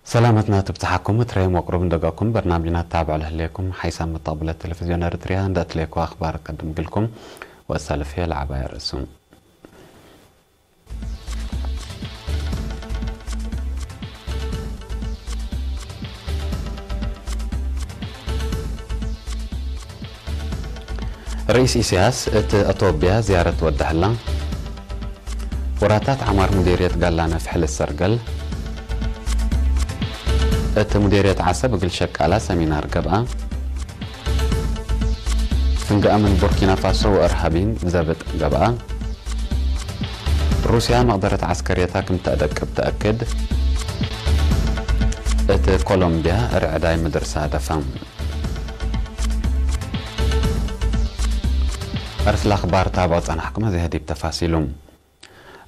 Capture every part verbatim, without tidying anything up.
ሰላመትና ትብጽሓኩም፣ እት ረይም ወቅሩብ እንደገኩም በርናምጅና ትታብዑ ለህሌኩም፣ ሓይሳም መተቅብለት ቴሌቪዝዮን ኤረትርያ እንደ እትሌኩ አኽባር እቀድም እግልኩም፣ ወእሳልፍ ህዬ ለዐባይ አርእሱ። ርኢስ ኢሰያስ እት አቶብያ ዝያረት ወደ ሀላ። ወራታት ዐማር ሙዴርየት ጋላ ነፍሕ ልሰርገል። እት ሙዴርየት ዐሰብ እግል ሸቃላ ሰሚናር ገብአ። ፍንገአ ምን ቡርኪና ፋሶ ወእርሃቢን ዘብጥ ገብአ። ሩስያ መቅደረት ዐስከርየታ ክም ተአደቅብ ተአክድ። እት ኮሎምብያ ርዕዳይ ምድር ሳደፈ። አርስለ አኽባር ታብዖ ጸናሕኩም፣ አዜ ዲብ ተፋሲሉ።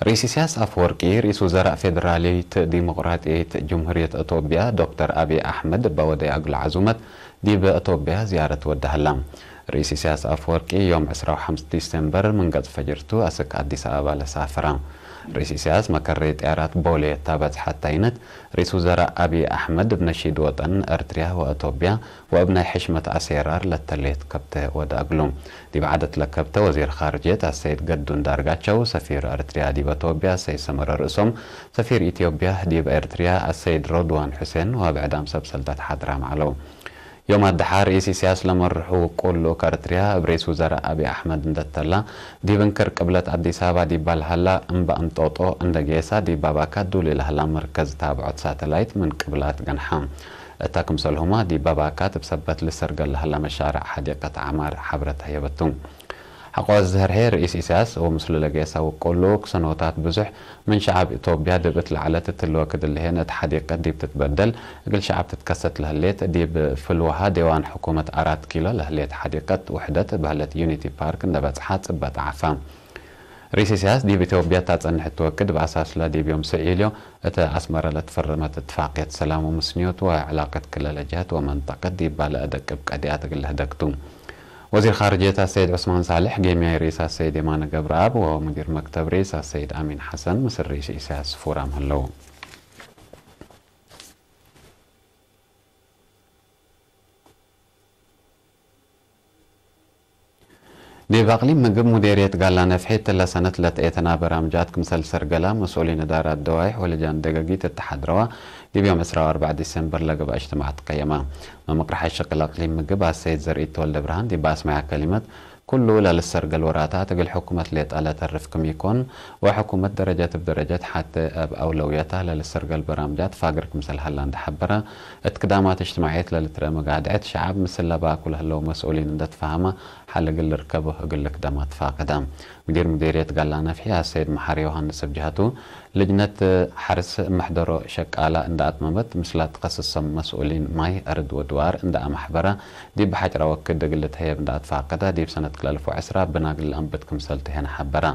ርኢስ ኢሰያስ አፈወርቂ፣ ርኢስ ውዘራእ ፌደራልየት ዲሞቅራጥየት ጅምሁርየት አቶብያ ዶክተር አብይ አሕመድ እበ ወደየ እግል ዐዙመት ዲብ አቶብያ ዝያረት ወደ ሀላ። ርኢስ ኢሰያስ አፈወርቂ ዮም ዕስራ ወሐምስ ዲሴምበር ምን ገጽ ፈጅርቱ አስክ አዲስ አበባ ለሳፈራ። ርኢስ ኢሰያስ መከረይ ጥያራት ቦሌ እታ በጽሐት ታይነት፣ ርኢስ ውዘራእ አብይ አሕመድ እብ ነሺድ ወጠን ኤርትርያ ወአቶብያ ወእብ ናይ ሕሽመት አሴራር ለተሌት ከብተ ወደ እግሉ። ዲብ ዐደት ለከብተ ወዚር ኻርጅየት አሰይድ ገዱ እንዳርጋቸው፣ ሰፊር ኤርትርያ ዲብ አቶብያ አሰይድ ሰመረ ርእሶም፣ ሰፊር ኢትዮጵያ ዲብ ኤርትርያ አሰይድ ረድዋን ሑሴን ወብዕዳም ሰብ ሰልጠት ሓድራም ዐለው። ዮም አደሓ ርኢስ ኢሰያስ ለመርሑ ውቁል ልኡክ ኤርትርያ እብ ርኢስ ውዘራእ አብይ አሕመድ እንደ ተላ፣ ዲብ እንክር ቅብለት አዲስ አበባ ዲባ ለሀላ እምበ እንጦጦ እንደ ጌሳ፣ ዲብ ባባካት ዱሊ ለሀላ መርከዝ ታብዖት ሳተላይት ምን ቅብላት ገንሓ። እታ ክምሰልሁመ ዲብ ባባካት እብ ሰበት ልሰርገል ለሀላ መሻርዕ ሐዲቀት ዐማር ሐብረት ሀየበቱ። ሐቆ ዝህር ህዬ ርኢስ ኢሰያስ ወምስሉ ለጌሰ ውቁሉ ክሰኖታት ብዙሕ ምን ሸዐብ ኢትዮጵያ ዲብ እት ለዐለት እትሊ ወክድ እሊ ህዬ እት ሐዲቀት ዲብ ትትበደል እግል ሸዐብ ትትከሰት ለህሌት ዲብ ፍልወሃ ዴዋን ሕኩመት አራት ኪሎ ለህሌት ሐዲቀት ውሕደት በህለት ዩኒቲ ፓርክ እንደ በጽሐ ጽበ ተዐፈ። ርኢስ ኢሰያስ ዲብ ኢትዮጵያ እት አጸንሐት ወክድ እብ አሳስላ ዲብ ዮም ስዒልዮ እት አስመረ ለትፈረመት እትፋቅየት ሰላም ወምስንዮት ወዕላቀት ክለ ለጀሀት ወመንጠቀት ዲባ ለአደቅብ ቀድያት እግል ልህደግ ቱ። ወዚር ኻርጅየት አሰይድ ዑስማን ሳልሕ፣ ጌምያይ ርኢስ አሰይድ የማነ ገብረአብ ወሙዲር መክተብ ርኢስ አሰይድ አሚን ሐሰን ምስል ርኢስ ኢሰያስ ፎራም ህለው። ዲብ አቅሊም ምግብ ሙዴርየት ጋላ ነፍሒ እትለ ሰነት ለተኤተና በራምጃት ክምሰል ሰርገላ መስኡሊን እዳራት ደዋይሕ ወልጃን ደገጊት እት ሐድረዋ ዲብ ዮም ዕስራ ወአርበዕ ዲሴምበር ለገብአ እጅትማዕ ትቀየመ። መምቅርሓይ ሸቅል አቅሊም ምግብ አሰይድ ዘርኢት ተወልደብርሃን ዲብ አስመያ ከሊመት፣ ኩሉ ለልሰርገል ወራታት እግል ሕኩመት ሌጠ ለተርፍ ክም ኢኮን፣ ወሕኩመት ደረጀት እብ ደረጀት ሐቴ እብ አውለውየታ ለልሰርገል በራምጃት ፋግር ክምሰል ሀላ እንዴ ሐበረ፣ እት ክዳማት እጅትማዕየት ለልትረአ መጋድዐት ሸዐብ ምስል ለባኩ ለህለው መስኡሊን እንዴ ትፋሀመ ሐል እግል ልርከቦ እግል ልክደም አትፋቀደ። ሙዲር ሙዴርየት ጋላ ነፍሒ አሰይድ መሐሪ ዮሐንስ እብ ጀሀቱ፣ ልጅነት ሐርስ መሕደሮ ሸቃላ እንደ አትመመት፣ ምስላ ትከስሶም መስኡሊን ማይ፣ አርድ ወድዋር እንደ አመሕበረ፣ ዲብ ሐጭራ ወክድ እግል ልትሀየብ እንደ አትፋቀደ፣ ዲብ ሰነት ክልኤ አልፍ ወዕስራ ብናግ ለአንብት ክምሰል ተሄነ ሐበረ።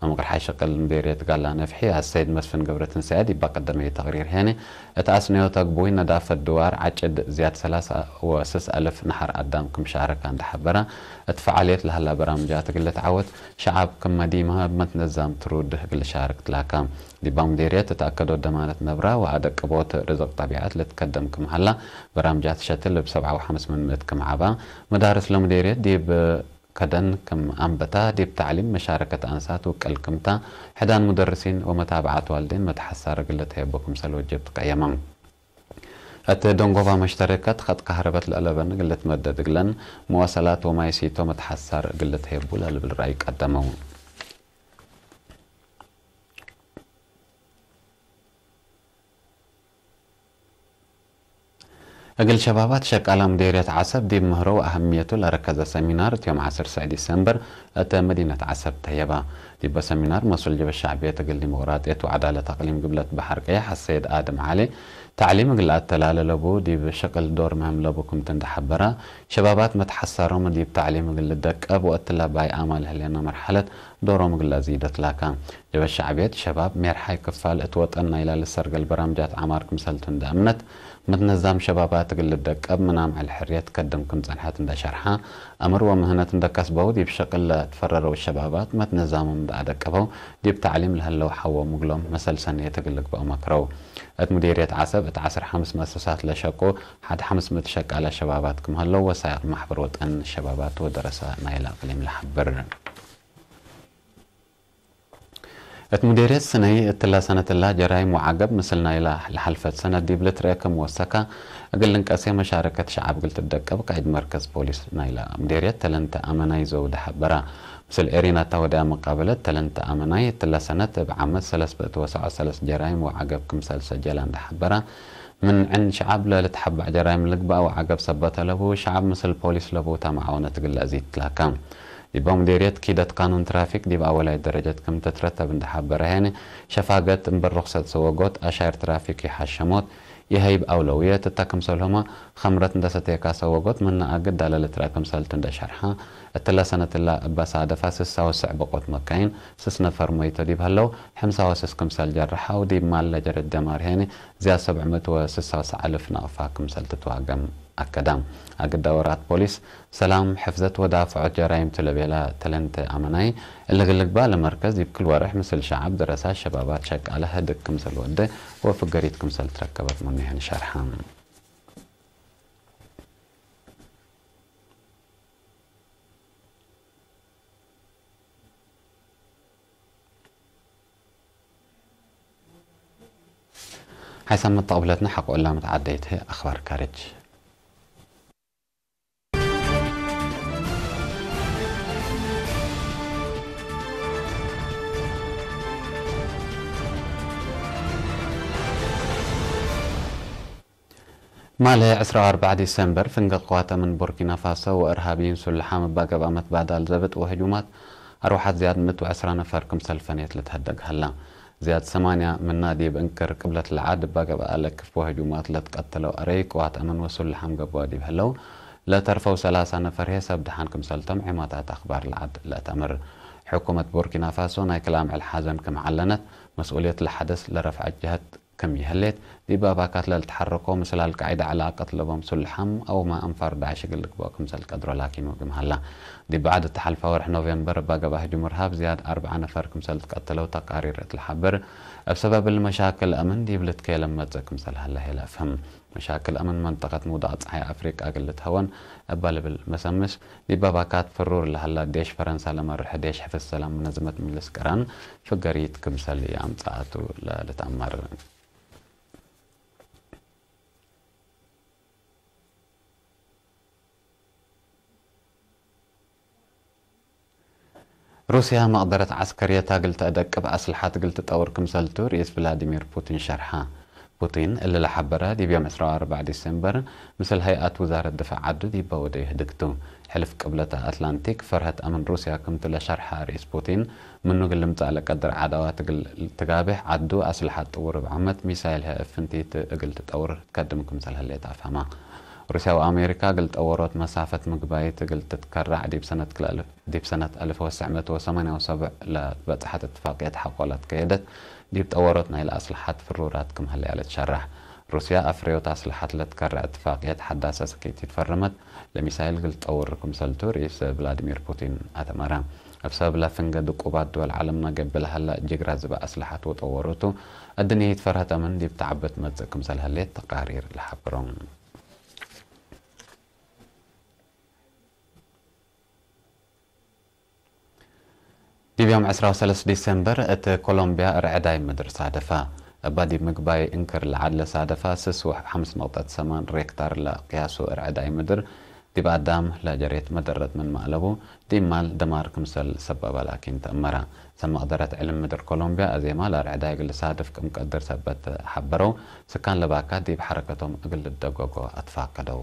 መምቅርሓይ ሸቅል ሙዴርየት ጋላ ነፍሒ አሰይድ መስፍን ገብረትንሳኤ ዲብ አቀደመዩ ተቅሪር ሄነ፣ እት አስነዮት አግቡይ ነዳፈት ድዋር ዐጭድ ዝያድ ሰላሳ ወስስ አልፍ ነሐር አዳም ክም ሻረከ እንደ ሐበረ፣ እት ፈዓልየት ለሀላ በራምጃት እግል ልትዐወት፣ ሸዐብ ክመ ዲመ እብ መትነዛም ትሩድ እግል ልሻርክ ትላከ። ዲባ ሙዴርየት እት አከዶት ደማነት ነብራ ወአደቅቦት ርዝቅ ጠቢዐት ልትከደም ክም ሀላ፣ በራምጃት ሸትል እብ ሰብዓ ወሐምስ ምን ምእት ክም ዐባ፣ መዳርስ ለሙዴርየት ዲብ ከደን ክም አንበታ፣ ዲብ ተዕሊም መሻረከት አንሳት ውቅል ክምታ፣ ሕዳን ሙደርሲን ወመታብዓት ዋልዴን መትሐሳር እግል ልትሀየቦ ክምሰል ወጅብ ትቀየመ። እት ደንጎባ መሽተረከት ኸጥ ከህረበት ለአለበን እግል ልትመደድ እግለን፣ መዋሰላት ወማይ ሲቶ መትሐሳር እግል ልትሀየቡ ለልብል ረአይ ቀደመው። እግል ሸባባት ሸቃላ ሙዴርየት ዐሰብ ዲብ ምህሮ ወአህምየቱ ለረከዘ ሰሚናር እት ዮም ዐሰርሰዕ ዲሰምበር እት መዲነት ዐሰብ ተህየበ። ዲበ ሰሚናር መስኡል ጀበ ሸዕብየት እግል ዲሞቅራጥየት ወዐዳለት አቅሊም ግብለት በሐር ቀየሕ አሰይድ አድም ዐሊ፣ ተዕሊም እግል አተላለ ለቡ ዲብ ሸቅል ዶር ምህም ለቡ ክምቲ እንዴ ሐበረ፣ ሸባባት መትሐሳሮም ዲብ ተዕሊም እግል ልደቀብ ወእትለ ባይአመ ለህሌነ መርሐለት ዶሮም እግል ለአዚዶ ትላከ። ጀበ ሸዕብየት ሸባብ ሜርሓይ ክፋል እት ወጠን ናይላ ልሰርገል በራምጃት ዐማር ክምሰልቱ እንደ አምነት፣ መትነዛም ሸባባት እግል ልደቀብ ምናም ዐለ ሕርየት ከድም ክም ጸንሐት እንደ ሸርሐ፣ አምር ወምህነት እንደ ከስበው ዲብ ሸቅል ለትፈረረው ሸባባት መትነዛምም ተአደቀበው፣ ዲብ ተዕሊም ለህለው ሐዎም እግሎም መሰል ሰኔት እግል ልግበኦ መክረው። እት ሙዲርየት ዐሰብ እት ዐስር ሐምስ መአሰሳት ለሸቁ ሐድ ሐምስ ምእት ሸቃለ ሸባባት ክም ሀለው ወሳይቅ ማሕበር ወጠን ሸባባት ወደረሰ ናይለ አቅሊም ለሐብር። እት ሙዴርየት ስነይ እትለ ሰነት እላ ጀራይም ወዐገብ ምስል ናይላ ለሐልፈት ሰነት ዲብ ልትርኤ ክም ወሰካ፣ እግል ልንቀሴ መሻረከት ሸዐብ እግል ትደቀብ ቃይድ መርከዝ ፖሊስ ናይላ ሙዴርየት ተለንተ አመናይ ዘውደ ሐበራ። ምስል ኤሪናታ ወድያ መቃበለት ተለንተ አመናይ እትለ ሰነት እብ ዓመት ሰለስ ብእት ወሰዖ ሰለስ ጀራይም ወዐገብ ክምሰል ሰጀላ እንደ ሐበራ፣ ምን ዕን ሸዐብ ለልትሐባዕ ጀራይም ልግበእ ወዐገብ ሰበት አለቡ፣ ሸዐብ ምስል ፖሊስ ለቦታ መዓወነት እግል ለአዜ ትላከ። ዲበ ሙዴርየት ኪደት ቃኑን ትራፊክ ዲብ አወላይ ደረጀት ክም ትትረተብ እንደ ሐበረ ሄነ፣ ሸፋገት እምበል ሩክሰት ሰወጎት፣ አሻይር ትራፊክ ይሐሸሞት፣ ኢሀይብ አውለውየት እተ ክምሰልሁመ፣ ኸምረት እንደ ሰቴካ ሰወጎት ምነ አግዳ ለልትረአ ክምሰልቱ እንደ ሸርሐ፣ እትለ ሰነትላ እበ ሳደፋ ስሳ ወስዕ ብቆት መካይን፣ ስስ ነፈር መይቶ ዲብ ሀለው፣ ሕምሳ ወስስ ክምሰል ጀረሐው፣ ዲብ ማል ለጀረት ደማር ሄነ፣ ዝያድ ሰብዕ ምእት ወስሳ ወሰዕ አልፍ ናቅፋ ክምሰል ትትዋገም አከደ። አግዳ ወራት ፖሊስ፣ ሰላም፣ ሕፍዘት ወዳፍዖት ጀራይም ቱ ለቤላ ተለንተ አመናይ፣ እሊ እግል ልግባእ ለመርከዝ ዲብ ክል ወርሕ ምስል ሸዐብ፣ ደረሳት፣ ሸባባት፣ ሸቃለ ህድግ ክምሰል ወደ ወፍገሪት ክምሰል ትረከበት ምኑ ሄን ሸርሐ። ሓይሳም መተቅብለትነ ሐቆ እላ መትዓደይት ህይ አኽባር ካርጅ። ማለ ዕስራ ወአርበዕ ዲሰምበር፣ ፍንገ ቅዋት አምን ቡርኪና ፋሶ ወእርሃብይን ሱልሓም እብ አገብአ መትባዳል ዘብጥ ወህጁማት፣ አርወሐት ዝያድ ምእት ወዕስራ ነፈር ክምሰል ፈኔት ልትሀደግ ሀላ። ዝያድ ሰማንያ ምና ዲብ እንክር ቅብለት ለዐድ እብ አገብአ ለክፍ ወህጁማት ለትቀተለው አረይ፣ ቅዋት አምን ወሱልሓም ገብኦ ዲብ ህለው፣ ለተርፈው ሰላሳ ነፈር ህዬ ሰብ ደሓን ክምሰልቶም ዔማታት አኽባር ለዐድ ለአተምር። ሕኩመት ቡርኪና ፋሶ ናይ ክል አምዕል ሐዘን ክም ዐለነት፣ መስኡልየት ለሐደስ ለረፍዐት ጀህት፣ ክም ይሀሌት፣ ዲብ አባካት ለልትሐረኮ ምስል አልቃዒደ ዐላቀት ለቦም ሱልሓም አውመ አንፋር ዳዕሽ እግል ልግበኦ ክምሰል ቀድሮ ላኪን ወግም ሀላ። ዲብ በዐድ እተ ሐልፈ ወርሕ ኖቬምበር እባ ገብአ ህጁም እርሃብ ዝያድ አርበዐ ነፈር ክምሰል ትቀተለው ተቃሪር እት ለሐብር፣ እብ ሰበብ እሊ መሻክል አምን ዲብ ልትኬለም መጽእ ክምሰል ሀለ ህይ ለአፍህም። መሻክል አምን መንጠቀት ምውዳቅ ጸሓይ አፍሪቃ እግል ልትሀወን እባ ልብል መሰምስ፣ ዲብ አባካት ፍሩር ለሀላ ዴሽ ፈረንሳ ለመርሐ ዴሽ ሕፍዝ ሰላም መነዝመት ምልስ ቅራን ፍገሪት ክምሰል ይአምጸአቱ ለልትአመር። ሩስያ መቅደረት ዐስከርየት እግል ተአደቅብ አስልሐት እግል ትጠውር ክምሰልቱ ርኢስ ቭላዲሚር ፑቲን ሸርሐ። ፑቲን እሊ ለሐበረ ዲብ ዮም ዕስራ ወአርበዕ ዲሴምበር ምስል ሀይአት ውዛረት ድፋዕ ዐዱ ዲበ ወደዩ ህድግቱ። ሕልፍ ቅብለት አትላንቲክ ፈርሀት አምን ሩስያ ክምቱ ለሸርሐ ርኢስ ፑቲን፣ ምኑ እግል ልምጸእ ለቀድር ዐዳዋት እግል ትጋብሕ ዐዱ አስልሐት ጥውር እብ ዓመት ሚሳይል ህይ እብ ፍንቲት እግል ትጠውር ትከድም ክምሰል ህሌት አፍሀማ። ሩስያ ወአሜሪካ እግል ጠወሮት መሳፈት ምግባይት እግል ትትከራዕ ዲብ ሰነት ክልአልፍ ዲብ ሰነት አልፍ ወትስዕ ምእት ወሰማንያ ወሰብዕ ለትበጽሐት እትፋቅየት ሐቆ ለትከየደት፣ ዲብ ጠወሮት ናይለ አስልሐት ፍሩራት ክም ሀለያ ልትሸረሕ። ሩስያ አፍረዮት አስልሐት ለትከረዕ እትፋቅየት ሐዳሰ ሰኪቲት ፈርመት፣ ለሚሳይል እግል ትጠውር ክምሰልቱ ርኢስ ቭላዲሚር ፑቲን አተመረ። እብ ሰበብ ለፍንገ ድቁባት ድወል ዐለምመ ገብእ ለሀለ ጅግረ ዝበ አስልሐት ወጠወሮቱ፣ አድንየይት ፈርሀት አምን ዲብ ተዐበ ትመጽእ ክምሰል ህሌት ተቃሪር ለሐብሮ። ዲብ ዮም ዕስራ ወሰለስ ዲሰምበር እት ኮሎምብያ እርዕዳይ ምድር ሳደፈ። እባ ዲብ ምግባይ እንክር ለዐድ ለሳደፈ ስስ ወሐምስ ነቅጠት ሰማን ሬክታር ለቅያሱ እርዕዳይ ምድር፣ ዲብ አዳም ለጀሬት መደረት ምንመ አለቡ፣ ዲብ ማል ደማር ክምሰል ሰበበ ላኪን ተአመረ። ሰብ መቅደረት ዕልም ምድር ኮሎምብያ፣ አዜማ ለእርዕዳይ እግል ልሳድፍ ክም ቀድር ሰበት ሐበረው፣ ስካን ለባካት ዲብ ሐረከቶም እግል ልደገጎ አትፋቀደው።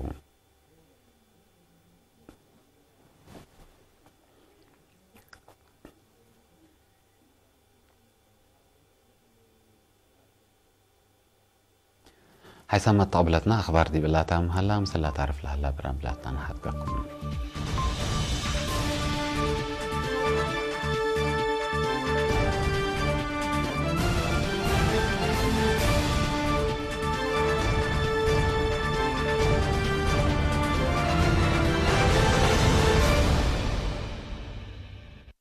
ሓይሳም መተቅብለትና አኽባር ዲብ እላታም ሀላ፣ ምስላ ታርፍ ለሀላ ብራም ብላትና ነሓድገኩም።